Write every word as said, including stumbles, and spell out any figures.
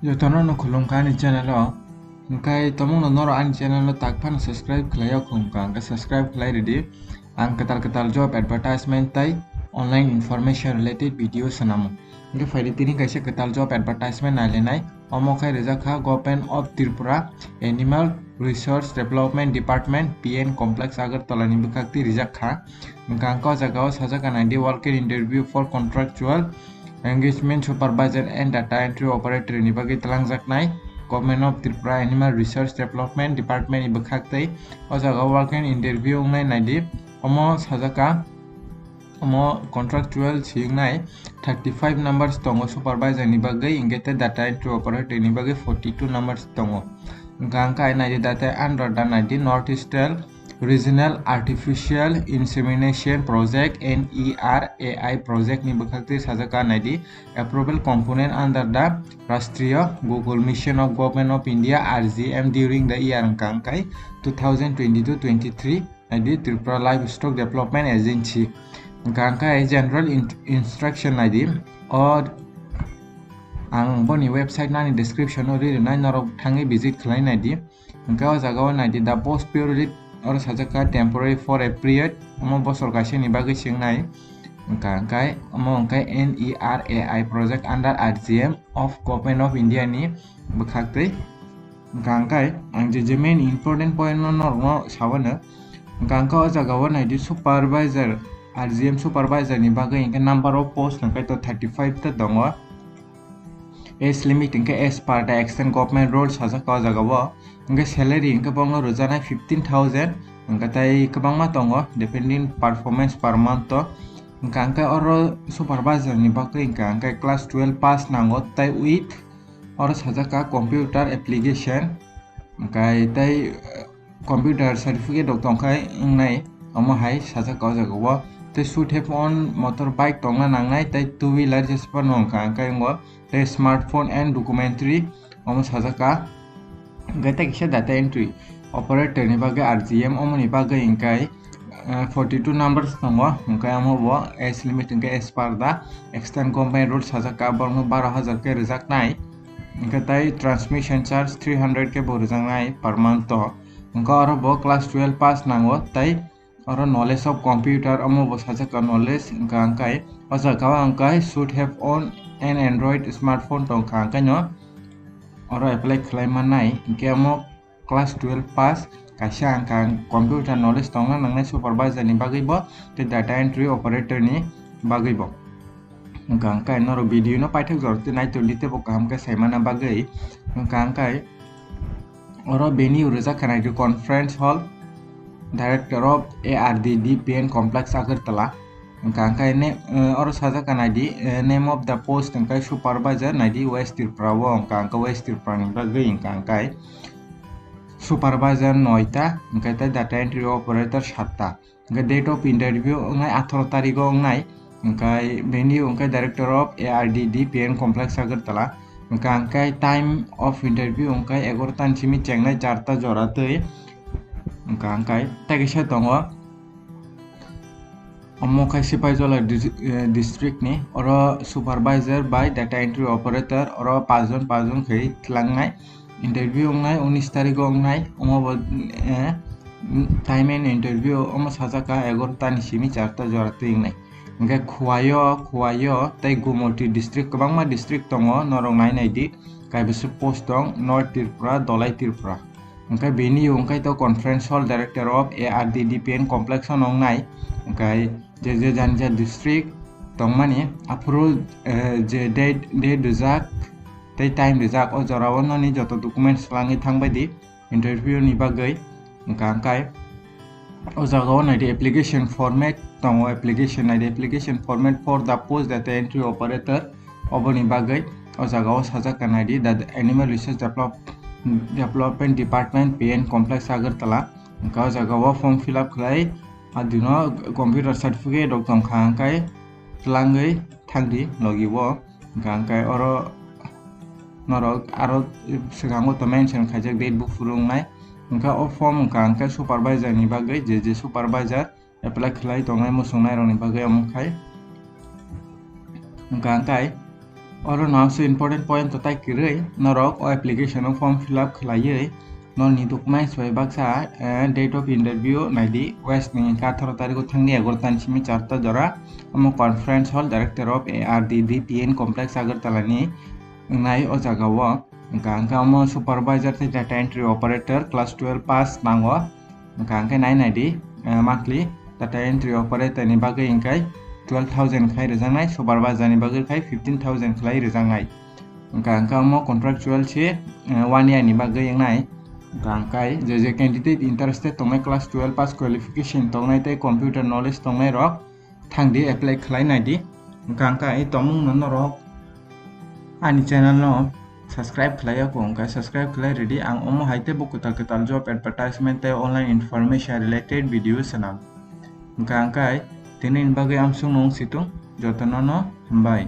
Jotono no khulumkha ani channel o. Hwnkhe tomungno norok ani channel no tak phano subscribe khlai yok hwnkha, hwnkhe subscribe khlai ridi. Ang kwtal kwtal job advertisement tai online information related video swnamo. Hwnkhe phaidi tini kaisa kwtal job advertisement nailainai. Omo khai rijak kha Government of Tripura Animal Resource Development Department, P N Complex, Agartala ni bwkhak twi rijak kha. Hwnkha hwnkhe o jaga o sajak kha naidi, walk-in interview for contractual engagement supervisor and data entry operator ni bagwi twlangjaknai Government of Tripura Animal Resource Development Department ni bwkhak twi. O jaga o walk-in interview wngnai naidi, omo sajak kha, omo contractual si wngnai thirty five numbers tongo supervisor ni bagwi, hwnkhe tei data entry operator ni bagwi forty two numbers tongo. Hwnkha hwnkhe naidi data under the naidi North Eastern Regional Artificial Insemination Project, N E R A I project ni bwkhak twi sajak kha naidi, approval component under the Rashtriya Gokul Mission of Government of India, R G M, during the year hwnkha hwnkhe two thousand twenty-two twenty-three, naidi Tripura Livestock Development Agency. Hwnkha hwnkhe general in-, instruction naidi, o ang boni website nani description o ri rwnai, norok thangwi visit khlai naidi. Hwnkhe o jaga o naidi, the post period oro sajak kha temporary for a period, omo bosor kaisa ni bagwi se wngnai. Hwnkha hwnkhe omo hwnkhe N E R A I project under R G M of Government of India ni bwkhak twi. Hwnkha hwnkhe ang je je main important point no norok no sawano. Hwnkha hwnkhe o jaga o naidi supervisor, R G M supervisor ni bagwi hwnkhe number of post hwnkhe to thirty five ta tongo. Age limit hwnkhe as per the extant government rules sajak kha o jaga o. Hwnkhe salary hwnkhe bono rwjaknai fifteen thousand, hwnkhe tei kwbangma tongo depending performance per month o. Hwnkha hwnkhe oro supervisor ni bagwi hwnkha hwnkhe class twelve pass nango tei with oro sajak kha computer application, hwnkhe tei, eh, computer certificate rok tongkha wngnai, omo hai sajak kha o jaga o. Tei should have own motorbike tongna nangnai, tei two wheeler jesa phano wngkha, hwnkhe wngo tei smartphone and documentary omo sajak kha. Hwnkhe tei kisa data entry operator ni bagwi R G M, omo ni bagwi hwnkhe, eh, forty two numbers tongo, hwnkhe omo bo age limit hwnkhe as per the extant government rules sajak kha, borokno baro hajar khe rwjaknai. Hwnkhe tei transmission charge three hundred khe bo rwjaknai per month o. Hwnkhe oro bo class twelve pass nango, tei oro knowledge of computer omo bo sajak kha knowledge, hwnkha hwnkhe o jaga o hwnkhe should have own an Android smartphone tongkha, hwnkhe no oro apply khlai mannai. Hwnkhe omo class twelve pass kaisa hwnkha computer knowledge tongna nangnai supervisor ni bagwi bo tei data entry operator ni bagwi bo. Hwnkha hwnkhe norok video no paithak jora twi nai tongdi teibo kaham khe saimana bagwi. Hwnkha hwnkhe oro venue rwjak kha naidi conference hall, director of A R D D P N complex Agartala. Hwnkha hwnkhe ne, eh, oro sajak kha naidi, eh, name of the post hwnkhe supervisor naidi West Tripura o, hwnkha hwnkhe West Tripura ni bagwi hwnkha hwnkhe supervisor noita, hwnkhe tei data entry operator satta. Hwnkhe date of interview wngnai atharo tarikh o wngnai, hwnkhe venue hwnkhe director of A R D D P N complex Agartala. Hwnkha hwnkhe time of interview hwnkhe egaroh ta ni simi chengnai charta jora twi. Hwnkha hwnkhe tei kisa tongo. Omo khe Sipaijola dis-, eh, district ni, oro supervisor bai data entry operator, oro pachjon pachjon khe tlangnai. Interview wngnai unis tarikh o wngnai, omo bo, eh, time and interview omo sajak kha egaroh ta ni simi charta jora twi wngnai. Hwnkhe Khowai o, Khowai o tei Gumoti district, kwbangma district tongo, norok nai nai di, kaibwswk post tong, North Tripura, Dholai Tripura. Hwnkhe bini hwnkhe to conference hall director of A R D D P N complex o wngnai. Hwnkhe je je jani ja district tongmani aphuru, eh, je date, date rijak tei time rijak o jora o noni joto documents swlangwi thangbai di interview ni bagwi. Hwnkha hwnkhe o jaga o nai di application format tongo, application nai di application format for the post data entry operator. Oboni bagwi o jaga o sajak kha nai di, the Animal Resource Develop-, Development Department, P N Complex, Agartala. Hwnkhe o jaga o form fill up khlai, adino computer certificate rok tong kha, hwnkhe twlangwi thang di logi o. Hwnkhe, hwnkhe oro norok aro swkango to mention khaijak date buphuru wngnai. Hwnkhe o form hwnkha hwnkhe supervisor ni bagwi, je je supervisor apply khlai tongnai muchungnai rokni bagwi omo khai. Hwnkha hwnkhe Oro no so important point to tai kwrwi norok o application o form fill up khlaiwi noni documents bai baksa, eh, date of interview naidi, west ni hwnkhe atharo tarikh o thangni egaroh ta ni simi charta jora omo conference hall, director of A R D D T N complex Agartala ni wngnai o jaga o. Hwnkha hwnkhe omo supervisor tei data entry operator class twelve pass nango. Hwnkha hwnkhe nai naidi, eh, monthly data entry operator ni bagwi hwnkhe twelve thousand khai rwjaknai, supervisor ni bagwi khai fifteen thousand khlai rwjaknai. Hwnkha hwnkhe omo contractual se, eh, one year ni bagwi wngnai. Hwnkha hwnkhe je je candidate interested tongnai, class twelve pass qualification tongnai tei computer knowledge tongnai rok thangdi apply khlai naidi. Hwnkha hwnkhe tongmung no norok ani channel no subscribe khlai ya kho, hwnkhe subscribe khlai rwdi. Ang omo hai teibo kwtal kwtal job advertisement tei online information related video swnam. Hwnkha hwnkhe tini ni bagwi amsuk nung situng jotono no hambai.